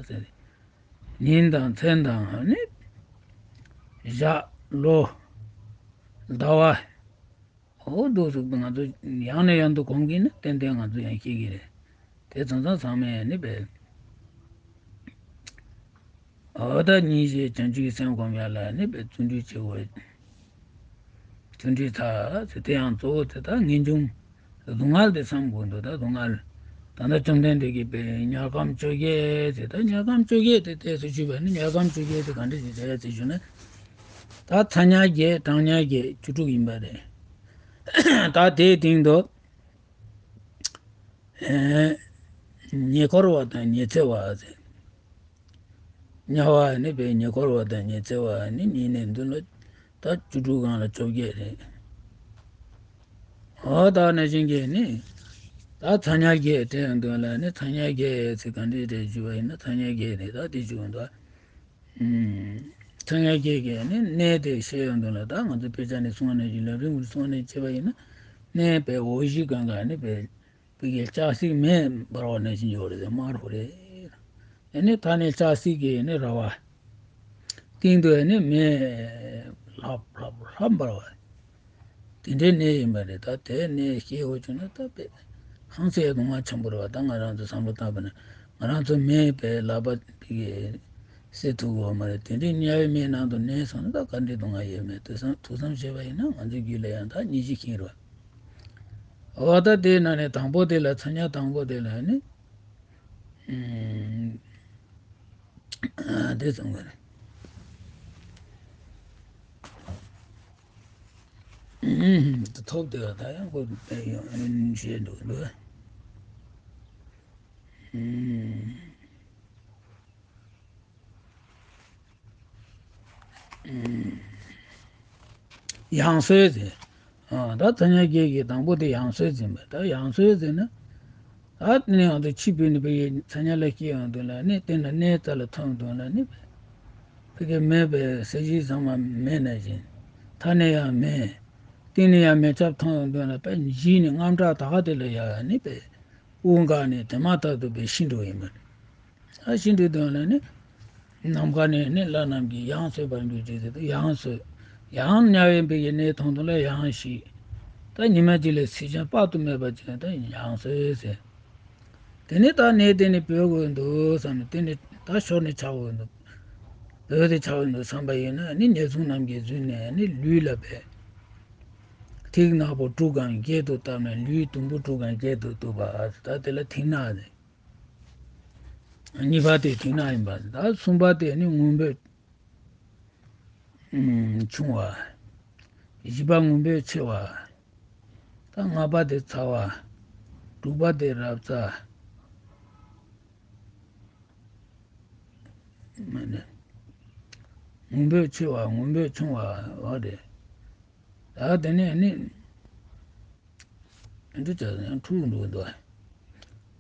ཟེར། ཉིན་དང་མཚན་དང་ནི། ཞག་ལོ། ཟླ་བ། འོ་འདུག་ཟུག་ཏུ་ང་ཚོ་ཡང་ནས་ཡང་དུ་གོམས་ཀྱིན་ནི་ཏན་ཏན་ང་ཚོ་ཡང་ཤེས་ཀྱི་རེད། དེ་ཚང་ཚང་ཚང་མས་ནི་བས། འོ་ད་སྙིང་རྗེ་བྱང་ཆུབ་ཀྱི་སེམས་སྒོམ་ཡ་ལ་ནི་བས་བརྩོན་འགྲུས་བྱེད་དགོས། བརྩོན་འགྲུས་ཚ་ཟེར་དེ་ཡང་གཙོ་བོ་དེ་ད་ངེས་འབྱུང་། སྡུག་བསྔལ་དེ་བསམ་དགོས་འདུག་ད་སྡུག་བསྔལ། ད་ལྟ་བཅོམ་ལྡན་འདས་ཀྱིས་པའི་དམྱལ་ཁམས་བཅོ་བརྒྱད་ཟེར་ད་དམྱལ་ཁམས་བཅོ་བརྒྱད་དེ་ཏོག་ཙམ་ཞུས་པ་ནི་དམྱལ་ཁམས་བཅོ་བརྒྱད་དེ་ག་འདྲ་ཞིག་རེད་ཟེར་ཞུ་ན། ད་ཚ་དམྱལ་བརྒྱད་གྲང་དམྱལ་བརྒྱད་བཅུ་དྲུག་ཡིན་པ་རེད། ད་དེའི་སྟེང་དུ། ཨེ། ཉེ་འཁོར་བ་དང་ཉི་ཚེ་བ་ཟེར། དམྱལ་བ་ནི་པའི་ཉེ་འཁོར་བ་དང་ཉི་ཚེ་བ་ནི་གཉིས་ནས་མདུན་ལ་ད་བཅུ་དྲུག་གང་ལ་བཅོ་བརྒྱད་རེད། འོ་ད་ནང་བཞིན་གྱི་ནི། ད་ཚ་དམྱལ་བརྒྱད་དེ་ཡང་མདུན་ལ་ནི་ཚ་དམྱལ་བརྒྱད་ཟེར་ག་འདྲ་རེད་ཞུ་བ་ཡིན་ན་ཚ་དམྱལ་བརྒྱད་རེད་ད་དེ་ཞུ་འདུག་ཚ་དམྱལ་བརྒྱད་ཀྱི་ནི་གནས་དེ་བཤད་ཡོང་དུས་ལ་ད་ང་ཚོ་དཔེ་ཆ་ནས་གསུངས་ནས་ཀྱི་ལམ་རིམ་གྱིས་གསུངས་ནས་བྱས་པ་ཡིན་ན། གནས་པའི་འོག་གཞི་གང་ག་ནི་པའི་བི་གའི་ལྕགས་སྲེག་མེ་འབར་བ་ནང་བཞིན་ཡོད་རེད་དམར་པོ་རེད། ཨ་ནི་ད་ནི་ལྕགས་སྲེག་གི་ནི་ར་བ། སྟེང་དུ་ནི་མེ་ལྷབ་ལྷབ་ལྷབ་འབར་བ། དེ་འདྲའི་གནས་ཡིན་པ་རེད་ད་དེ་གནས་སྐྱེ་བོ་བྱུང་ན་ད་དཔེ། ཧང་སེ་ཡ་གདུང་བ་ཆེན་པོ་རེད་བ་ད་ང་རང་ཚོ་བསམ་བློ་བཏང་བ་ན་ང་རང་ཚོ་མེ་དཔེ་ལག་པ་དེ་གའི་སེ་ཐུག་གོ་མ་རེད་དེ་འདྲའི་དམྱལ་བའི་མེ་ནང་དུ་གནས་སོང་ན་ད་ག་འདྲའི་སྡུག་བསྔལ་ཡོད་མེད་ཐུགས་བསམ་ཐུགས་བསམ་བྱས་པ་ཡིན་ན་ང་ཚོའི་རྒྱུད་ལ་ཡང་ད་སྙིང་རྗེ་ཤིང་རེད་བ། འོ་ད་དེའི་ནང་ནས་དང་པོ་དེ་ལ་ཚ་དམྱལ་དང་པོ་དེ་ལ་ནི། ཨ་དེ་ཙམ་ག་རེད། ཐོབ་དེ་ད་ཡང་ཁོ་ཡང་བཤད་འདུག་འདུག་ཡང་སོས་ཟེར། ད་ཚ་དམྱལ་བརྒྱད་ཀྱི་དང་པོ་དེ་ཡང་སོས་ཟིན་པ་ད་ཡང་སོས་ཟིན་ན། ད་དེ་ནས་ཡང་དུ་ཕྱི་བོད་ནས་བོད་ཀྱི་ཚ་དམྱལ་ལ་སྐྱེ་ཡོང་དུས་ལ་ནི་དེ་ན་གནས་རྩ་ལ་ཐོན་དུས་ལ་ནི། བོད་ཀྱི་མེ་བའི་ས་གཞི་ཚང་མ་མེ་ནང་བཞིན། མཐའ་ནས་ཡང་མེ། སྟེང་ནས་ཡང་མེ་ཆབ་ཐོན་ཡོང་དུས་ལ་བོད་གཞི་ནས་རྔམ་དྲག་ད་ག་དེ་ལ་ཡ་ནི་བོད་དབུགས་འགག་ནས་དེ་མ་ཐག་ཏུ་བོད་ཤི་འགྲོ་ཡིན་པ་རེད། ཨ་ཤི་འདྲི་དོན་ལ་ནི། ནམ་མཁའ་ནས་ནི་ལྷ་རྣམས་ཀྱིས་ཡང་སོས་པར་འགྱུར་ཅིག་ཟེར་དུས་ཡང་སོས། ཡང་དམྱལ་བའི་བོད་ཀྱི་གནས་མཐོང་དུས་ལ་ཡང་ཤི། ད་ཉི་མ་གཅིག་ལ་ཚིག་ཅན་དཔག་ཏུ་མེད་པ་ཅིག་ད་ཡང་སོས་ཟེར། དེ་ནི་ད་གནས་དེ་ནི་བོད་དགོས་འདུག་བསམ་ནས་དེ་ནི་ད་ཤོར་ནས་ཆགས་འོས་འདུག་བོད་དེ་ཆགས་འོས་འདུག་བསམ་པ་ཡིན་ན་ནི་ཉེར་འཛིན་རྣམས་ཀྱིས་བརྫུས་ནས་ནི་ལུས་ལ་བས། ཐིག་ནག་པོ་དྲུག་གམ་བརྒྱད་དུ་བཏབ་ནས་ལུས་དུམ་བུ་དྲུག་གམ་བརྒྱད་དུ་གཏུབ་པ་ད་དེ་ལ་ཐིག་ནག་ཟེར། གཉིས་པ་དེ་ཐིག་ནག་ཡིན་པ་ཟེར། ད་གསུམ་པ་དེ་ནི་སྔོན་པོ་ཆུང་བ། བཞི་པ་སྔོན་པོ་ཆེ་བ། ད་ལྔ་པ་དེ་ཚ་བ། དྲུག་པ་དེ་རབ་ཚ། སྔོན་པོ་ཆེ་བ་སྔོན་པོ་ཆུང་བ་འོ་རེད། ད་དེ་ནས་ནི། འདི་ཚོ་ཡང་འཁྲུག་འགྲོ་འདུག་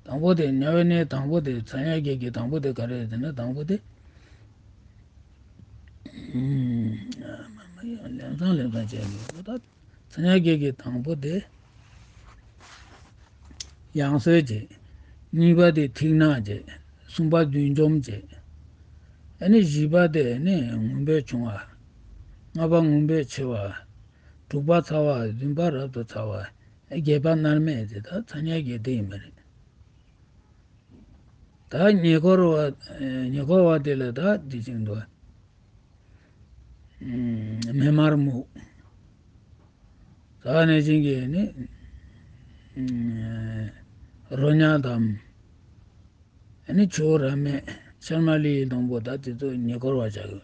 དང་པོ་དེ་དམྱལ་བའི་གནས་དང་པོ་དེ་ཚ་དམྱལ་བརྒྱད་ཀྱི་དང་པོ་དེ་ག་རེ་རེད་ཟེར་ན་དང་པོ་དེ། ལེམ་སང་ལེམ་སང་བྱས་ནས་འོ་ད་ཚ་དམྱལ་བརྒྱད་ཀྱི་དང་པོ་དེ། ཡང་སོས་བྱས། གཉིས་པ་དེ་ཐིག་ནག་བྱས། གསུམ་པ་བདུད་འཇོམས་བྱས། ཨ་ནི་བཞི་པ་དེ་ནི་སྔོན་པོ་ཆུང་བ། ལྔ་པ་སྔོན་པོ་ཆེ་བ། དྲུག་པ་ཚ་བ། བདུན་པ་རབ་ཏུ་ཚ་བ། བརྒྱད་པ་མནར་མེད་དེ་ད་ཚ་དམྱལ་བརྒྱད་དེ་ཡིན་པ་རེད། ད་ཉེ་འཁོར་བ། ཉེ་འཁོར་བ་དེ་ལ་ད་དེ་བཞིན་དུ་མེ་དམར་སྨུག། ད་ནས་བཞིན་གྱི་ནི་རོ་མྱགས་དམ། ཨ་ནི་ཆུ་བོ་རབ་མེད་ཤལ་མ་ལི་ཡི་སྡོང་པོ། ད་དེ་ཚོ་ཉེ་འཁོར་བ་བྱ་དགོས།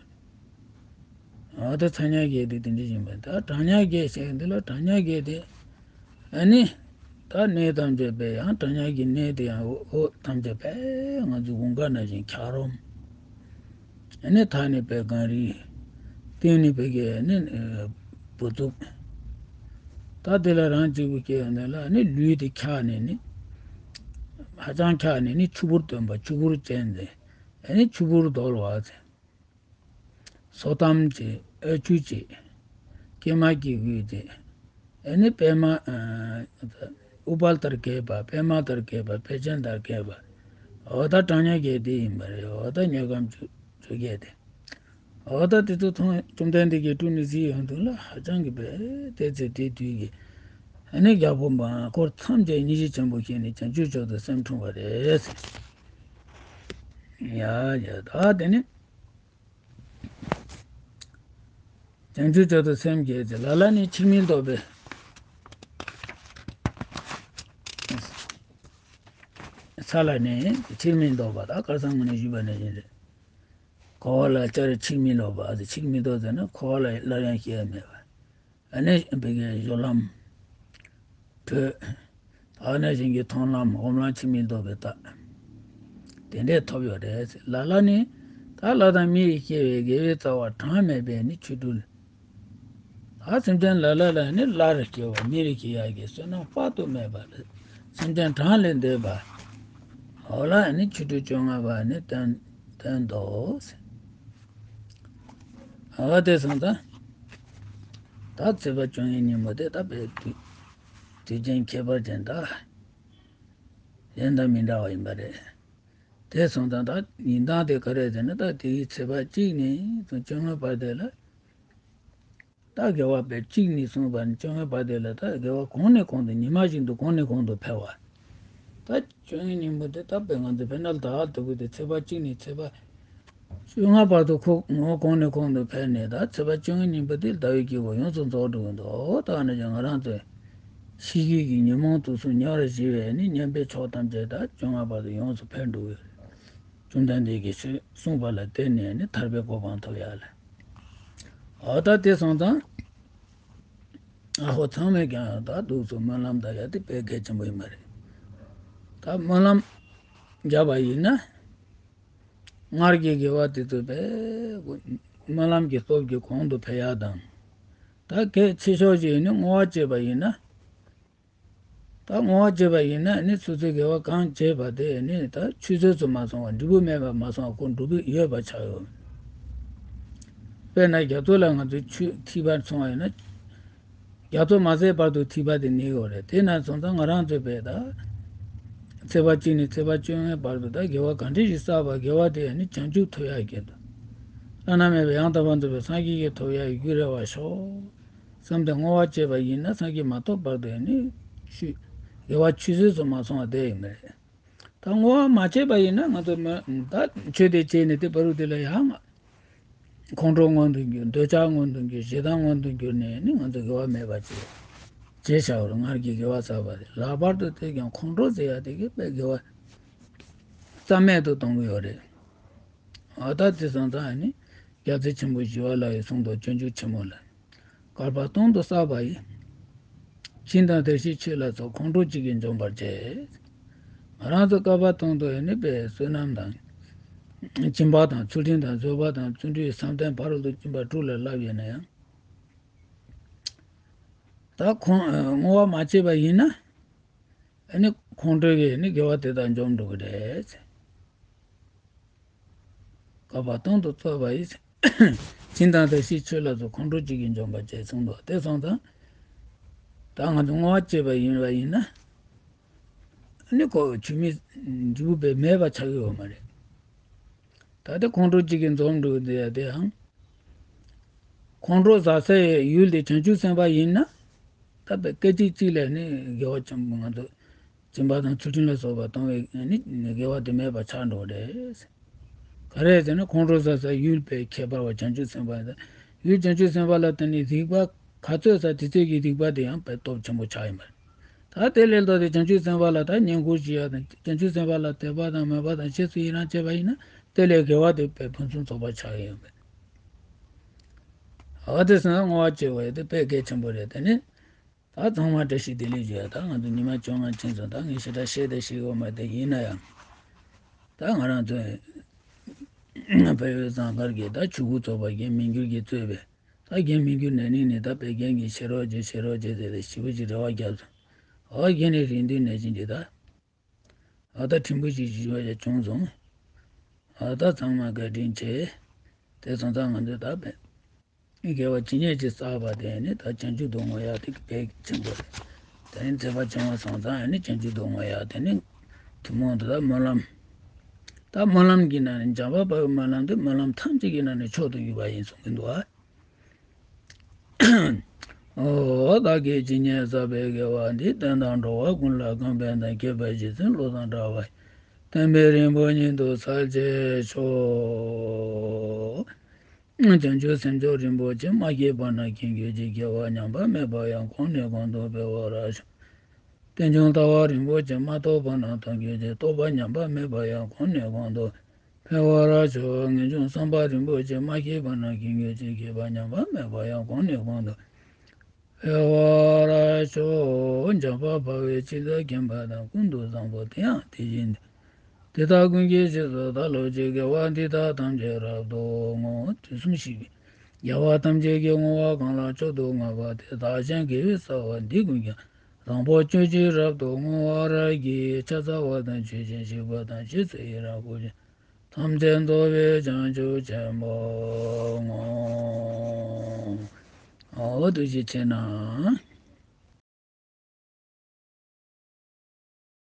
འོ་ད་ཚ་དམྱལ་བརྒྱད་དེ་དེ་འདྲ་ཡིན་པ། ད་གྲང་དམྱལ་བརྒྱད་ཟེར་འདི་ལ་གྲང་དམྱལ་བརྒྱད་དེ། ཨ་ནི་ད་གནས་ཐམས་ཅད་པས་ཡང་གྲང་དམྱལ་གྱི་གནས་དེ་ཡང་འོ་འོ་ཐམས་ཅད་པས་ང་ཚོའི་དགུན་ཁ་ནང་བཞིན་འཁྱག་རོམ། ཨ་ནི་མཐའ་ནི་པས་གངས་རི། སྟེང་ནི་པས་ཀྱི་ཨ་ནི་བུ་ཚུགས། ད་དེ་ལ་རང་གཅིག་པུ་སྐྱེས་ཡོང་དེ་ལ་ཨ་ནི་ལུས་དེ་འཁྱག་ནས་ནི། ཧ་ཅང་འཁྱག་ནས་ནི་ཆུ་བུར་སྟོན་པ། ཆུ་བུར་ཅན་ཟེར། ཨ་ནི་ཆུ་བུར་རྡོལ་བ་ཟེར། སོ་ཐམ་བྱེད། ཨ་ཆུ་བྱེད། ཀྱེ་མ་ཀྱི་གུས་བྱེད། ཨ་ནི་པད་མ། ཨ་ཨུཏྤལ་ལྟར་གས་པ། པད་མ་ལྟར་གས་པ། པད་ཅན་ལྟར་གས་པ། འོ་ད་གྲང་དམྱལ་བརྒྱད་དེ་ཡིན་པ་རེད། འོ་ད་དམྱལ་ཁམས་བཅུ་བཅོ་བརྒྱད་དེ། འོ་ད་དེ་ཚོ་མཐོང་བཅོམ་ལྡན་འདས་ཀྱིས་དྲུང་ནས་གཟིགས་ཡོང་དུས་ལ་ཧ་ཅང་གི་བས་དེ་ཚེ་དེ་དུས་ཀྱི་ཨ་ནི་རྒྱལ་པོ་འཁོར་ཐམས་ཅད་སྙིང་རྗེ་ཆེན་པོ་སྐྱེས་ནས་བྱང་ཆུབ་མཆོག་ཏུ་སེམས་འཁྲུངས་པ་རེད། ཡ་ཡ་ད་དེ་ནི། བྱང་ཆུབ་མཆོག་ཏུ་སེམས་བསྐྱེད་ཅིང་། ལ་ལ་ནི་ཆིག་མིན་ལྡོག་པའི་ས་ལ་ནི་ཆིག་མིན་ལྡོག་པ། ད་ཁར་སང་ངོས་ནས་ཞུས་པ་ནང་བཞིན་རེད། འཁོར་བ་ལ་བསྐྱར་ཆིག་མིན་ལྡོག་པ། ཆིག་མིན་ལྡོག་ཟེར་ན་འཁོར་བ་ལ་སླར་ཡང་སྐྱེ་བ་མེད་པ། ཨ་ནི་བོད་ཀྱི་སྦྱོར་ལམ། བོད། ཨ་ནི་གཞན་གྱི་མཐོང་ལམ་སྒོམ་ལམ་ཆིག་མིན་ལྡོག་པའི་རྟགས། དེ་འདྲས་ཐོབ་ཡོད་རེད། ལ་ལ་ནི། ད་ལྷ་དང་མི་ཡིས་སྐྱེ་བའི་དགེ་བའི་རྩ་བ་གྲངས་མེད་པའི་ནི་ཆོ་འཕྲུལ། ད་སེམས་ཅན་ལ་ལ་ལ་ནི་ལྷར་སྐྱེ་བ་མིར་སྐྱེ་ཡག་གི་བསོད་ནམས་དཔག་ཏུ་མེད་པ་རེད། སེམས་ཅན་གྲངས་ལས་འདས་པ། འོ་ལ་ནི་ཆོ་འཕྲུལ་བཅོ་ལྔ་པ་ནི་སྟོན་སྟོན་ཏོ། འོ་དེ་སོང་ཙང་། ད་ཚེས་པ་བཅོ་ལྔའི་ཉིན་མོ་དེ་ད་བོད་དུས་དུས་ཆེན་ཁྱད་པར་ཅན་ད་གཞན་དང་མི་འདྲ་བ་ཡིན་པ་རེད། དེ་སོང་ཙང་ད་ཡིན་སྟངས་དེ་ག་རེ་ཟེར་ན། ད་དེའི་ཚེས་པ་གཅིག་ནས་བཟུང་བཅོ་ལྔ་བར་དེ་ལ། ད་དགེ་བ་བས་གཅིག་ནས་བཟུང་བ་ནི་བཅོ་ལྔ་བར་དེ་ལ་ད་དགེ་བ་གོང་ནས་གོང་དུ་ཉི་མ་བཞིན་དུ་གོང་ནས་གོང་དུ་འཕེལ་བ། ད་བཅོ་ལྔའི་ཉིན་མོ་དེ་ད་བོད་ང་ཚོ་བོད་ནང་ལ་ད་ལྟ་བུ་དེ་ཚེས་པ་གཅིག་ནས་ཚེས་པ་བཅོ་ལྔ་བར་དུ་ཁོ་ངོ་བོ་གོང་ནས་གོང་དུ་འཕེལ་ནས། ད་ཚེས་པ་བཅོ་ལྔའི་ཉིན་མོ་དེ་ཟླ་བའི་དཀྱིལ་འཁོར་ཡོངས་སུ་རྫོགས་འགྲོ་གི་འདུག། ད་ནི་ང་རང་ཚོའི་ཤི་རྒྱུ་གི་ཉོན་མོངས་དུག་གསུམ་ཉེ་བར་ཞི་བའི་ནི་མཉམ་པའི་ཕྱོགས་ཐམས་ཅད་ད་བཅོ་ལྔ་བར་དུ་ཡོངས་སུ་འཕེལ་འགྲོ་གི་རེད། བཅོམ་ལྡན་འདས་ཀྱིས་ཆོས་གསུངས་པ་ལ་བརྟེན་ནས་ནི་ཐར་པའི་གོ་འཕང་ཐོབ་ཡ་ལ། འོ་ད་དེ་སོང་ཙང་། ཨ་ཧོ་ཚང་མས་ཀྱང་ད་འདུག་སེ་སྨོན་ལམ་བཏབ་ཡ་དེ་དཔེ་གལ་ཆེན་པོ་ཡིན་པ་རེད། ད་སྨོན་ལམ་བརྒྱབ་པ་ཡིན་ན། སྔར་གྱི་དགེ་བ་དེ་ཚོ་དཔེ་སྨོན་ལམ་གྱི་སྟོབས་ཀྱིས་གོང་དུ་འཕེལ་ཡ་དང་། ད་གལ་ཆེ་ཤོས་ཅིག་ནི་བསྔོ་བ་བྱས་པ་ཡིན་ན། ད་བསྔོ་བ་བྱས་པ་ཡིན་ན་ནི་སོ་སོའི་དགེ་བ་གང་བྱས་པ་དེ་ནི་ད་ཆུད་ཟོས་སུ་མ་སོང་བ། འབྲས་བུ་མེད་པར་མ་སོང་བ། ཁོ་འབྲས་བུ་ཡོད་པ་ཆགས་ཡོད། དཔེར་ན་རྒྱ་མཚོ་ལ་ང་ཚོས་ཆུ་ཐིགས་པ་མཚུངས་པ་ཡིན་ན། རྒྱ་མཚོ་མ་ཟད་བར་དུ་ཐིགས་པ་དེ་གནས་ཡོད་རེད། དེ་ན་སོང་ཙང་ང་རང་ཚོས་བས་ད་ཚེས་པ་གཅིག་ནས་ཚེས་པ་བཅོ་ལྔའི་བར་དུ་ད་དགེ་བ་གང་འདྲ་ཞིག་བསགས་པ། དགེ་བ་དེ་ནི་བྱང་ཆུབ་ཐོབ་ཡག་གི་དོན། བླ་ན་མེད་པའི་ཡང་དག་པར་རྫོགས་པའི་སངས་རྒྱས་ཀྱི་ཐོབ་ཡག་གི་རྒྱུ་རེ་བ་ཤོག་བསམ་སྟེ་བསྔོ་བ་བྱས་པ་ཡིན་ན་སངས་རྒྱས་མ་ཐོབ་བར་དུ་ནི་ཆུད་དགེ་བ་ཆུད་ཟོས་སུ་མ་སོང་བ་དེ་ཡིན་པ་རེད། ད་བསྔོ་བ་མ་བྱས་པ་ཡིན་ན་ང་ཚོ་མ་ད་ཆོས་དེ་བྱས་ནས་དེ་བར་དུ་དེ་ལ་ཡང་ང་ཁོང་ཁྲོ་མངོན་དུ་འགྱུར། འདོད་ཆགས་མངོན་དུ་འགྱུར། ཞེ་སྡང་མངོན་དུ་འགྱུར་ནས་ནི་ང་ཚོ་དགེ་བ་མེད་པ་བྱས་བྱས་བཞག་པར། སྔར་གྱི་དགེ་བ་བསགས་པ་རེད། ལྷག་པར་དུ་དེ་ཀྱང་ཁོང་ཁྲོ་ཟེར་ཡ་དེ་གིས་དཔེ་དགེ་བ་རྩ་མེད་དུ་གཏོང་གི་ཡོད་རེད། འོ་ད་དེ་སོང་ཙང་ནི་རྒྱལ་སྲས་ཆེན་པོ་ཞི་བ་ལྷ་ཡི་གསུང་དང་སྤྱོད་འཇུག་ཆེན་མོ་ལ། བསྐལ་པ་སྟོང་དུ་བསགས་པ་ཡི། སྦྱིན་དང་བདེ་གཤེགས་མཆོད་ལ་སོགས། ཁོང་ཁྲོ་གཅིག་གིས་འཇོམས་པར་བྱེད། ང་རང་ཚོ་བསྐལ་པ་སྟོང་དུ་ཡང་ནི་དཔེ་བསོད་ནམས་དང་། སྦྱིན་པ་དང་ཚུལ་ཁྲིམས་དང་བཟོད་པ་དང་བརྩོན་འགྲུས་བསམ་གཏན་ཕ་རོལ་ཏུ་ཕྱིན་པ་དྲུག་ལ་བསླབས་ཡོད་ན་ཡང་། ད་ཁོང་བསྔོ་བ་མ་བྱས་པ་ཡིན་ན། ཨ་ནི་ཁོང་ཁྲོ་གིས་ནི་དགེ་བ་དེ་དག་འཇོམས་འགྲོ་གི་རེད། བསྐལ་པ་སྟོང་དུ་བསགས་པ་ཡི། སྦྱིན་དང་བདེ་གཤེགས་མཆོད་ལ་སོགས། ཁོང་ཁྲོ་གཅིག་གིས་འཇོམས་པར་བྱེད་གསུངས་འདུག། དེ་སོང་ཙང་། ད་ང་ཚོ་བསྔོ་བ་བྱས་པ་ཡིན་པ་ཡིན་ན། ནི་ཁོ་ཆུད་མི་འབྲས་བུ་དཔེ་མེད་པ་ཆགས་ཀྱི་ཡོད་མ་རེད། ད་ལྟ་ཁོང་ཁྲོ་གཅིག་གིས་འཇོམས་འགྲོ་གི་འདུག་ཡ་དེའང་། ཁོང་ཁྲོ་ཟ་སའི་ཡུལ་དེ་བྱང་ཆུབ་སེམས་དཔའ་ཡིན་ན། ད་དཔེ་སྐད་ཅིག་གཅིག་ལས་ནི་དགེ་བ་ཆེན་པོ་ང་ཚོ་སྦྱིན་པ་དང་ཚུལ་ཁྲིམས་ལ་སོགས་པ་གཏོང་བའི་ནི་དགེ་བ་དེ་མེད་པ་ཆགས་འགྲོ་རེད། ག་རེ་ཟེར་ན་ཁོང་ཁྲོ་ཟ་ས་ཡུལ་དཔེ་ཁྱད་པར་བ་བྱང་ཆུབ་སེམས་དཔའ་ཡིན། ཡུལ་བྱང་ཆུབ་སེམས་དཔའ་ལ་བརྟེན་ནས་སྡིག་པ་ག་ཚོད་ཟ་དེ་ཚོད་ཀྱི་སྡིག་པ་དེ་ཡང་དཔེ་སྟོབས་ཆེན་པོ་ཆགས་ཡིན་པ་རེད། ད་དེ་ལས་ལྡོག་སྟེ་བྱང་ཆུབ་སེམས་དཔའ་ལ་ད་བསྙེན་བཀུར་བྱེད་ཡ་དང་བྱང་ཆུབ་སེམས་དཔའ་ལ་དད་པ་དང་མོས་པ་དང་རྗེས་སུ་ཡི་རང་བྱེད་པ་ཡིན་ན་དེ་ལས་དགེ་བ་དེ་དཔེ་ཕུན་སུམ་ཚོགས་པ་ཆགས་ཡོད་པས། ཨ་དེ་སོང་ན་བསྔོ་བ་བྱེད་དགོས་ཡ་དེ་དཔེ་གལ་ཆེན་པོ་རེད། དེ་ནི་ད་ཚང་མ་བཀྲ་ཤིས་བདེ་ལེགས་ཞུ་ཡ། ད་ང་ཚོ་ཉི་མ་བཅོ་ལྔ་ཕྱིན་སོང་། ད་ངས་ཞེ་དྲག་བཤད་དེ་ཤེས་ཡོད་མ་རེད། ཡིན་ན་ཡང་ད་ང་རང་ཚོའི་བལ་ཡུལ་ཟངས་དཀར་གྱི་ད་ཆོས་སྐུ་ཚོགས་པ་རྒན་མི་འགྱུར་གྱིས་གཙོས་པའི་ད་རྒན་མི་འགྱུར་ནས་ནིང་ནས་ད་བལ་རྒན་གྱིས་བྱེད་རོགས་བྱེད་བྱེད་རོགས་བྱེད་ཟེར་ཏེ་ཞེ་པོ་ཅིག་རེ་བ་བརྒྱབ་སོང་། ཨོ་རྒན་ནི་རིང་དུས་ནས་ཅི་འདི་ད། ཨ་ད་ཕྲན་བུ་ཞིག་ཞུ་བ་ཡང་བྱུང་སོང་། ཨ་ད་ཚང་མ་བཀའ་དྲིན་ཆེ། དེ་སོང་ཙང་ང་ཚོས་ད་བས། དགེ་བ་ཇི་སྙེད་ཅིག་བསགས་པ་དེ་ནི་ད་བྱང་ཆུབ་ཏུ་བསྔོ་ཡག་དེ་དཔེ་ཆེན་པོ་རེད། དེ་ནི་མཛད་པ་ཆེན་པོ་སོང་ཙང་ནི་བྱང་ཆུབ་ཏུ་བསྔོ་ཡག་དེ་ནི་ཐུན་མོང་དུ་ད་སྨོན་ལམ། ད་སྨོན་ལམ་གྱི་ནང་ནས་འཇམ་དཔལ་དཔའ་བོའི་སྨོན་ལམ་དེ་སྨོན་ལམ་ཐམས་ཅད་ཀྱི་ནང་ནས་མཆོག་ཏུ་གྱུར་པ་ཡིན་གསུང་གི་འདུག་ཨ། ཨོ། བདག་གིས་ཇི་སྙེད་བསགས་པའི་དགེ་བ་འདིས་བསྟན་དང་འགྲོ་བ་ཀུན་ལ་གང་ཕན་དང་། ཁྱད་པར་རྗེ་བཙུན་བློ་བཟང་གྲགས་པ་ཡི། བསྟན་པའི་རིམ་པ་ཉིད་དུ་གསལ་བྱེད་ཤོག། བྱང་ཆུབ་སེམས་མཆོག་རིན་པོ་ཆེ། མ་སྐྱེས་པ་རྣམས་སྐྱེ་གྱུར་ཅིག། སྐྱེས་པ་ཉམས་པ་མེད་པ་ཡང་། གོང་ནས་གོང་དུ་འཕེལ་བར་ཤོག། རྟེན་འབྱུང་ལྟ་བ་རིན་པོ་ཆེ། མ་རྟོགས་པ་རྣམས་རྟོགས་གྱུར་ཅིག། རྟོགས་པ་ཉམས་པ་མེད་པ་ཡང་། གོང་ནས་གོང་དུ་འཕེལ་བར་ཤོག། ངེས་འབྱུང་བསམ་པ་རིན་པོ་ཆེ། མ་སྐྱེས་པ་རྣམས་སྐྱེ་གྱུར་ཅིག། སྐྱེས་པ་ཉམས་པ་མེད་པ་ཡང་། གོང་ནས་གོང་དུ་འཕེལ་བར་ཤོག། འཇམ་དཔལ་དཔའ་བོས་ཇི་ལྟར་མཁྱེན་པ་དང་། ཀུན་ཏུ་བཟང་པོ་དེ་ཡང་དེ་བཞིན་ཏེ། དེ་དག་ཀུན་གྱི་རྗེས་སུ་བདག་སློབ་ཅིང་། དགེ་བ་འདི་དག་ཐམས་ཅད་རབ་ཏུ་བསྔོ། དུས་གསུམ་གཤེགས་པའི་རྒྱལ་བ་ཐམས་ཅད་ཀྱིས་བསྔོ་བ་གང་ལ་མཆོག་ཏུ་བསྔགས་པ་དེས། བདག་གཞན་དགེ་བའི་རྩ་བ་འདི་ཀུན་ཀྱང་། བཟང་པོ་སྤྱོད་ཕྱིར་རབ་ཏུ་བསྔོ་བར་བགྱི། ཕྱག་འཚལ་བ་དང་མཆོད་ཅིང་གཤེགས་པ་དང་། རྗེས་སུ་ཡི་རང་བསྐུལ་ཞིང་། ཐམས་ཅད་རྫོགས་པའི་བྱང་ཆུབ་ཆེན་པོར་བསྔོ། འོ་ཐུགས་རྗེ་ཆེ་གནང་།